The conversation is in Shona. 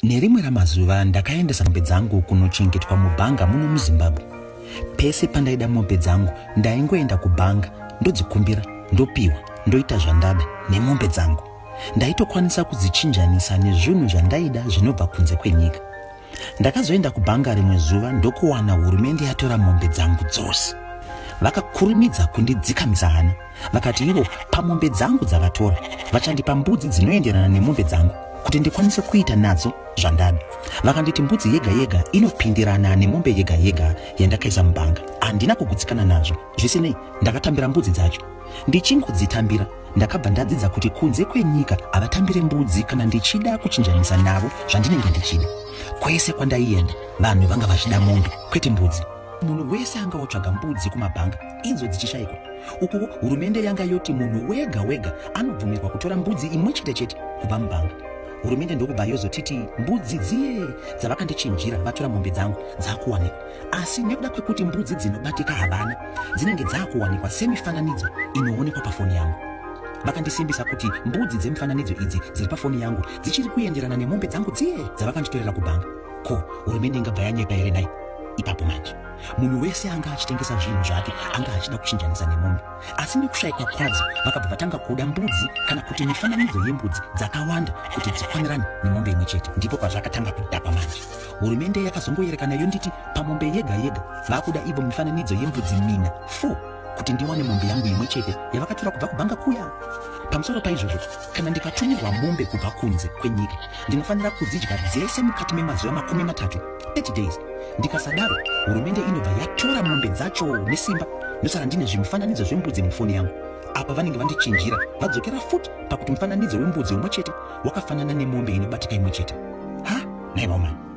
Nerimwe ramazuva ndakaendesa mombe dzangu kunochengetwa mubhanga muno muZimbabwe. Pese pandaida mombe dzangu ndaingoenda kubhanga ndodzikumbira ndopiwa ndoita zvandada nemombe dzangu. Ndaitokwanisa kudzichinjanisa nezvinhu zvandaida zvinobva kunze kwenyika. Ndakazoenda kubhanga rimwe zuva ndokuwana hurumende yatora mombe dzangu dzose. Vakakurumidza kundidzikamisa hana vakati ivo pamombe dzangu dzavatora vachandipa mbudzi dzinoenderana nemombe dzangu kuti ndikwanise kuita nadzo zvandada. Vakanditi mbudzi yega yega inopindirana nemombe yega yega yandakaisa mubhanga. Handina kugutsikana nazvo. Zvisinei, ndakatambira mbudzi dzacho. Ndichingodzitambira ndakabva ndadzidza kuti kunze kwenyika havatambire mbudzi kana ndichida kuchinjanisa navo zvandinenge ndichida. Kwese kwandaienda vanhu vanga vachida mombe kwete mbudzi. Munhu wese anga otsvaga mbudzi kumabhanga idzo dzichishaikwa. Ukuwo hurumende yanga yoti munhu wega wega anobvumirwa kutora mbudzi imwe chete chete kubva mubhanga. Hurumende ndokubva yozotiti mbudzi dziye dzavakandichinjira vatora mombe dzangu dzakuwanikwa. Asi nekuda kwekuti mbudzi dzinobatika havana, dzinenge dzakuwanikwa semifananidzo inoonekwa pafoni yangu. Vakandisimbisa kuti mbudzi dzemifananidzo idzi dziri pafoni yangu dzichiri kuenderana nemombe dzangu dziye dzavakanditorera kubhanga. Ko hurumende ingabva yanyepa here nhai? Ipapo manje munhu wese anga achitengesa zvinhu zvake anga achida kuchinjanisa nemombe, asi nekushayikwa kwadzo vakabva vatanga kuda mbudzi kana kuti mifananidzo yembudzi dzakawanda kuti dzikwanirane nemombe imwe chete. Ndipo pazvakatanga kudhakwa manje. Hurumende yakazongoyerekana yonditi pamombe yega yega vakuda ivo mifananidzo yembudzi mina 4 kuti ndiwane mombe yangu imwe chete yavakatora kubva kubhanga kuya. Pamusoro paizvozvo, kana ndikatumirwa mombe kubva kunze kwenyika ndinofanira kudzidya dzese mukati memazuva 30, 30 days. Ndikasadaro, hurumende inobva yatora mombe dzacho nesimba, ndosara ndine zvimifananidzo zvembudzi mufoni yangu. Apa vanenge vandichinjira vadzokera futi pakuti mufananidzo wembudzi umwe chete wakafanana nemombe inobatika imwe chete. Ha, nhai vaomana.